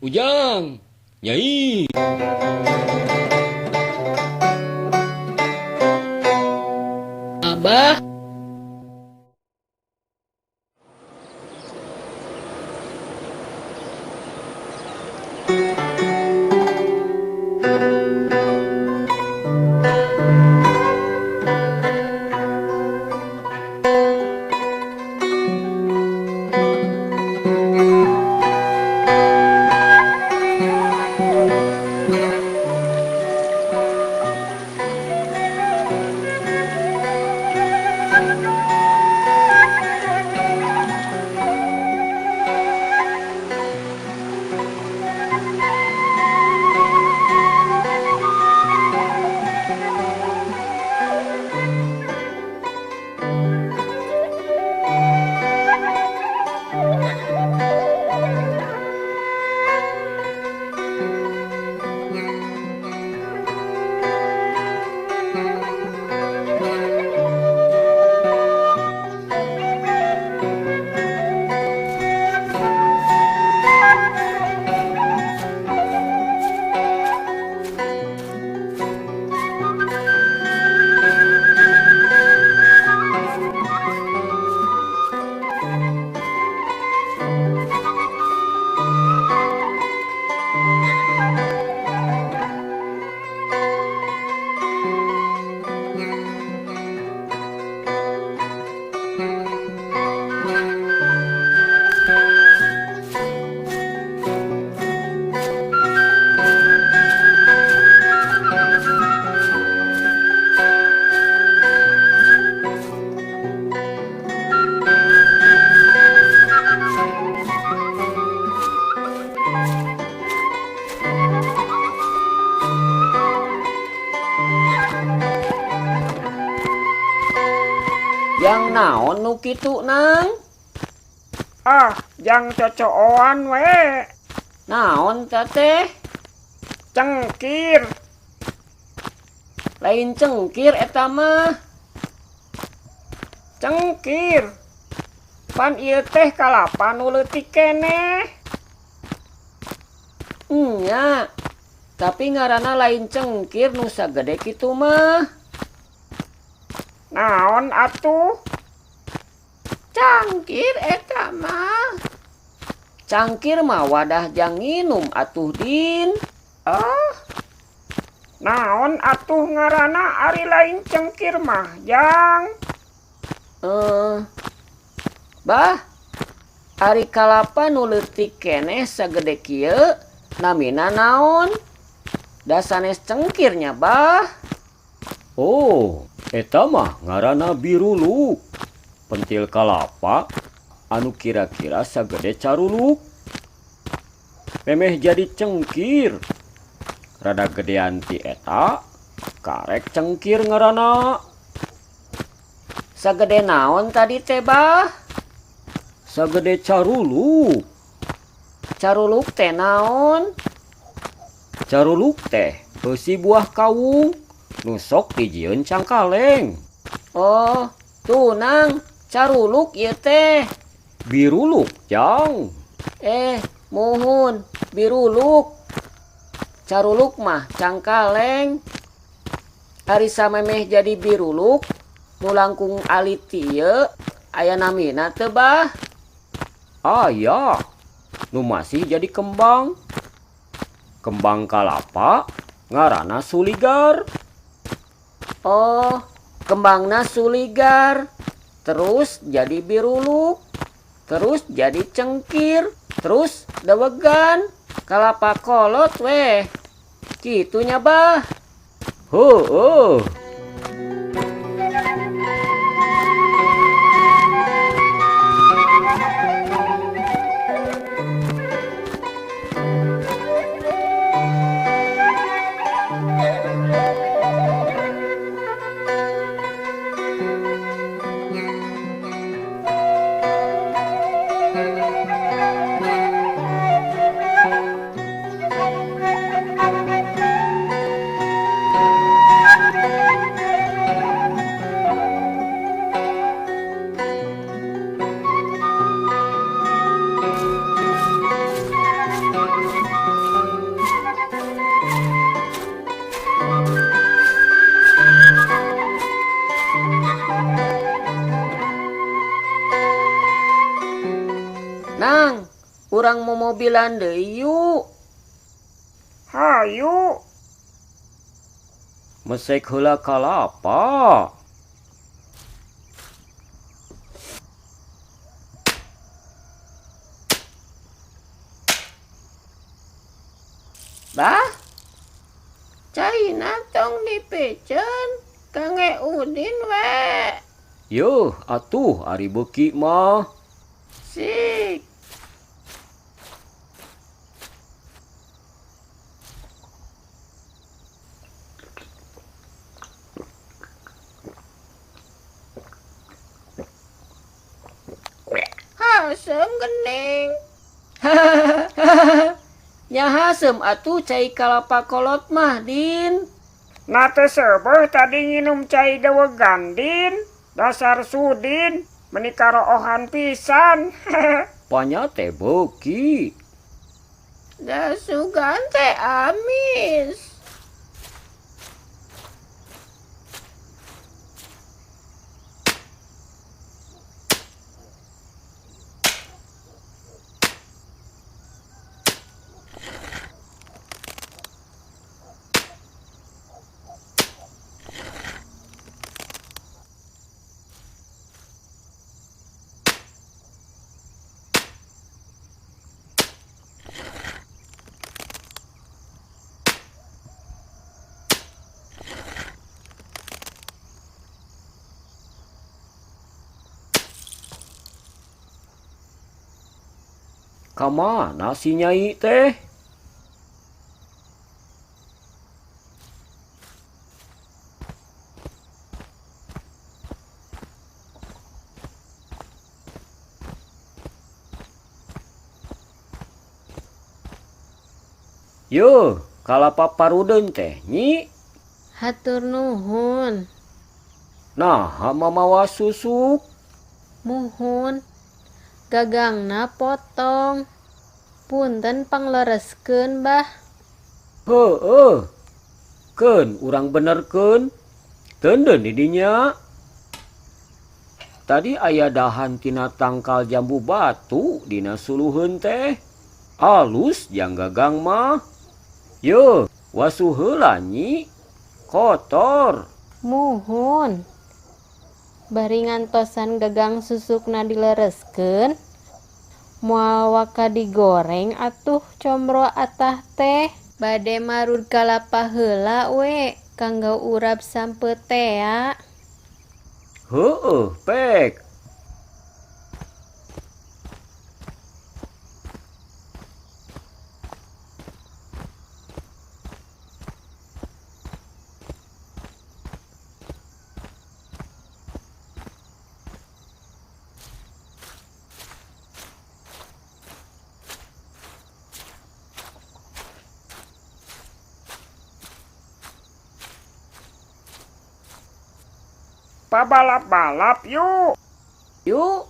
Ujang, Nyai. Abah. Yang naon nu kitu nang? Ah, jang cocooan we. Naon teteh? Cengkir. Lain cengkir eta mah. Cengkir. Pan ieu teh kalapa nu leutik keneh. Nya. Tapi ngaranna lain cengkir nu sagede kitu mah. Naon atuh? Cangkir eta mah. Cangkir mah wadah jang nginum atuh Din. Ah. Naon atuh ngaranna ari lain cengkir mah, Jang? Bah, ari kalapa nu leutik keneh sagede kieu namina naon? Da sanes cengkirnya, Bah. Oh, eta mah ngaranna biruluk. Pentil kalapa anu kira-kira sagede caruluk. Memeh jadi cengkir. Rada gedean ti eta, karek cengkir ngaranna. Sagede naon tadi teh, Bah? Sagede caruluk. Caruluk teh naon? Caruluk teh beusi buah kawung nu sok dijieun cangkaleng. Oh, tuh nang, caruluk ieu teh. Biruluk, Jang. Muhun, biruluk. Caruluk mah cangkaleng. Ari samemeh jadi biruluk, nu langkung alit ti ieu, aya namina teu, Bah? Aya, nu masih jadi kembang. Kembang kalapa ngaranna suligar. Oh, kembangna suligar. Terus jadi biruluk, terus jadi cengkir, terus dewegan, kalapa kolot weh. Kitunya, Bah. Heueuh. Thank you. Urang momobilan deui yuk. Hayu. Mesek heula kalapa. Bah, caina tong dipiceun kangge Udin we. Yeuh atuh ari beuki mah. Sik. Haseum gening. Nya haseum atuh cai kalapa kolot mah, Din. Na teu seubeuh tadi nginum cai dewegan, Din. Dasar Sudin, meuni karoohan pisan. Panya teh beuki. Da sugan teh amis. Ka mana si Nyai teh? Yeuh, kalapa parudeun teh, Nyi. Hatur nuhun. Naha mamawa susuk? Muhun. Gagangna potong. Punten panglereskeun, Bah. Heueuh. Keun urang benerkeun. Teunden di dinya. Tadi aya dahan tina tangkal jambu batu dina suluheun teh. Alus jang gagang mah. Yeuh, wasuh heula Nyi. Kotor. Muhun. Bari ngantosan gagang susukna dilereskeun, moal waka digoreng atuh combro atah teh. Bade marud kalapa heula we kanggo urap sampeut tea. Heueuh, pek. Pabalap-balap yuk. Yuk.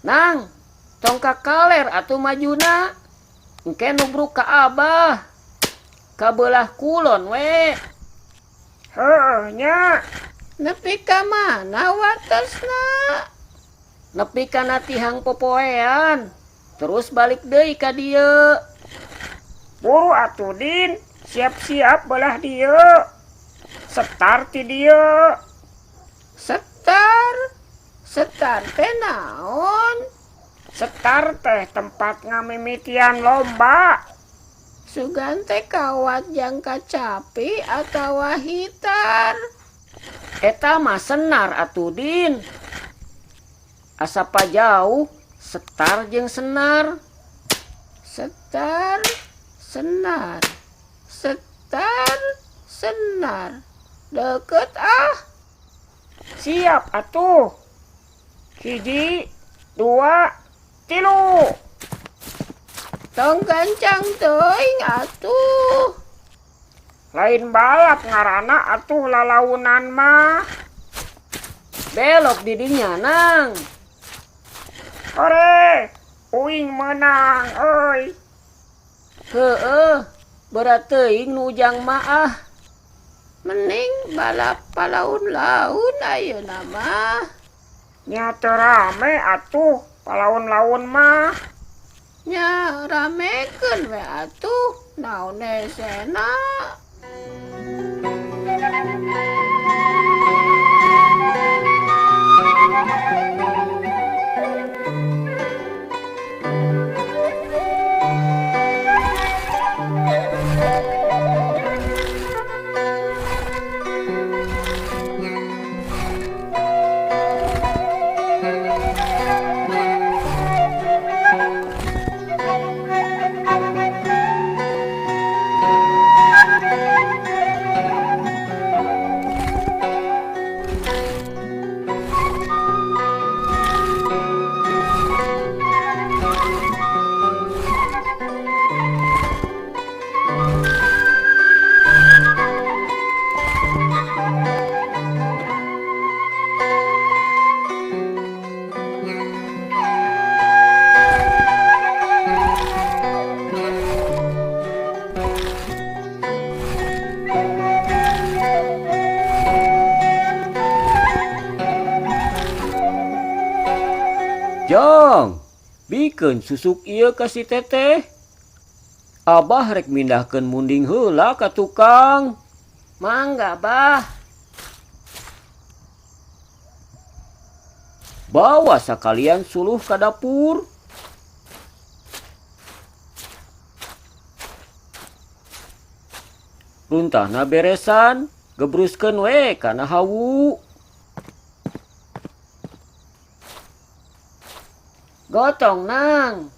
Nang, tong kakaler atuh majuna. Engke nubruk ka Abah. Ka beulah kulon we. Heueuh nya. Nepi ka mana watesna? Nepi kana tihang popoean. Terus balik deui ka dieu. Buru atuh Din. Siap-siap belah dieu. Setar ti dieu. Setar? Setar teh naon? Setar teh tempat ngamimitian lomba. Sugan teh kawat jang kacapi atawa hitar. Eta mah senar atuh Din. Asa pajauh setar jeung senar. Setar, senar. Setar, senar. Deket ah. Siap atuh. 1, 2, 3. Tong gancang teuing atuh. Lain balap ngaranna atuh lalaunan mah. Belok di dinya nang. Hore, uing menang euy. Heueuh, berat teuing nu ujang mah ah. Mending balap palaun-laun ayeuna mah. Nya teu rame atuh palaun-laun mah. Nya ramekeun we atuh naon hesena. Jang, bikeun susuk ieu ka si teteh. Abah rek mindahkeun munding heula ka tukang. Mangga, Bah. Bawa sakalian suluh ka dapur. Runtahna beresan, gebruskeun we kana hawu. Gotong nang.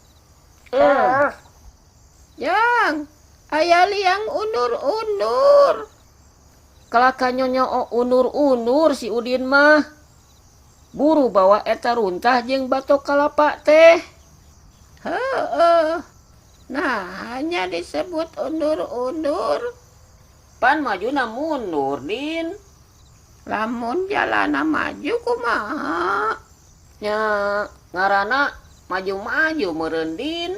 Jang, aya liang undur-undur. Kalaka nyonyo undur-undur si Udin mah. Buru bawa eta runtah jeung batok kalapa teh. Heeh. Nah, hanya disebut undur-undur. Pan majuna mundur, Din. Lamun jalana maju kumaha? Nya ngarana maju-maju meureun, Din.